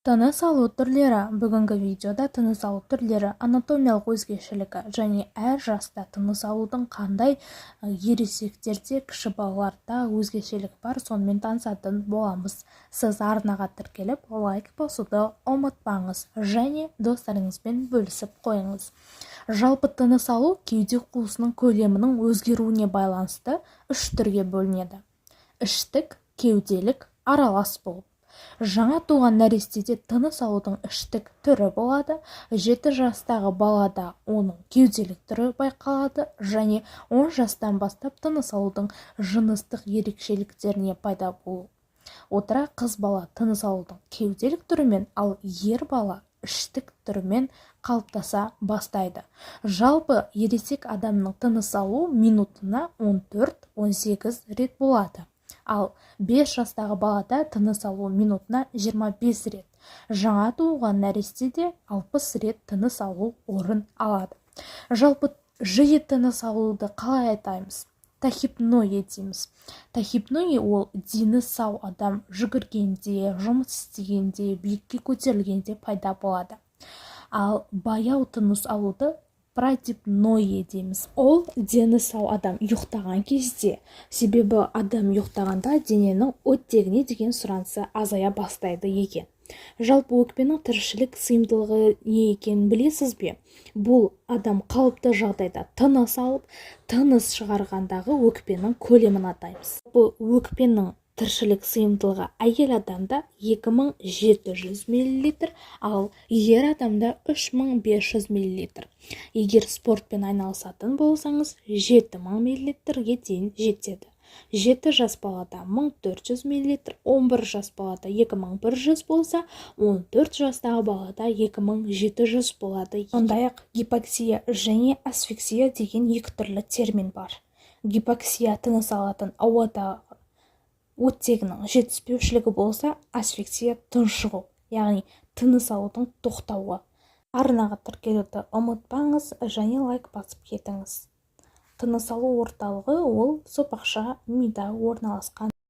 Тыныс алу түрлері. Бүгінгі видеода тыныс алу түрлері, анатомиялық өзгешелігі және әр жаста тыныс алудың қандай, ересектерде, кіші балаларда өзгешелігі бар, сонымен танысатын боламыз. Сіз арнаға тіркеліп, лайк басуды ұмытпаңыз және достарыңызбен бөлісіп қойыңыз. Жалпы, тыныс алу кеуде қуысының көлемінің өзгеруіне байланысты үш түрге бөлінеді: іштік, кеуделік, аралас болып. Жаңа туған нәрестеде тыныс алудың іштік түрі болады, 7 жастағы балада оның кеуделік түрі байқалады және 10 жастан бастап тыныс алудың жыныстық ерекшеліктеріне пайда болу отыра, қыз бала тыныс алудың кеуделік түрімен, ал ер бала іштік түрімен қалыптаса бастайды. Жалпы, ересек адамның тыныс алу минутына 14-18 рет болады, ал 5 жастағы балада тыныс алу минутына 25 рет, жаңа туылған нәрестеде 60 рет тыныс алу орын алады. Жалпы, жиі тыныс алуды қалай атаймыз? Тахипноэ дейміз. Тахипноэ ол дені сау адам жүгіргенде, жұмыс істегенде, биікке көтерілгенде пайда болады. Ал баяу тыныс алуды брадипноэ дейміз. Ол дені сау адам ұйықтаған кезде, себебі адам ұйықтағанда дененің оттегіне деген сұранысы азая бастайды екен. Жалпы, өкпенің тіршілік сыйымдылығы не екенін білесіз бе? Бұл адам қалыпты жағдайда тыныс алып, тыныс шығарғандағы өкпенің көлемін атаймыз. Бұл өкпенің тіршілік сыйымдылығы әйел адамда 2700 мл, ал ер адамда 3500 мл. Егер спортпен айналысатын болсаңыз, 7000 мл-ге дейін жетеді. 7 жас балада 1400 мл, 11 жас балада 2100 болса, 14 жастағы балада 2700 болады. Сондай-ақ гипоксия және асфиксия деген екі түрлі термин бар. Гипоксия тыныс алатын ауадағы оттегінің жетіспеушілігі болса, асфиксия тұншығу, яғни тыныс алудың тоқтауы. Арнаға тіркелуді ұмытпаңыз және лайк басып кетіңіз. Тыныс алу орталығы ол сопақша мида орналасқан.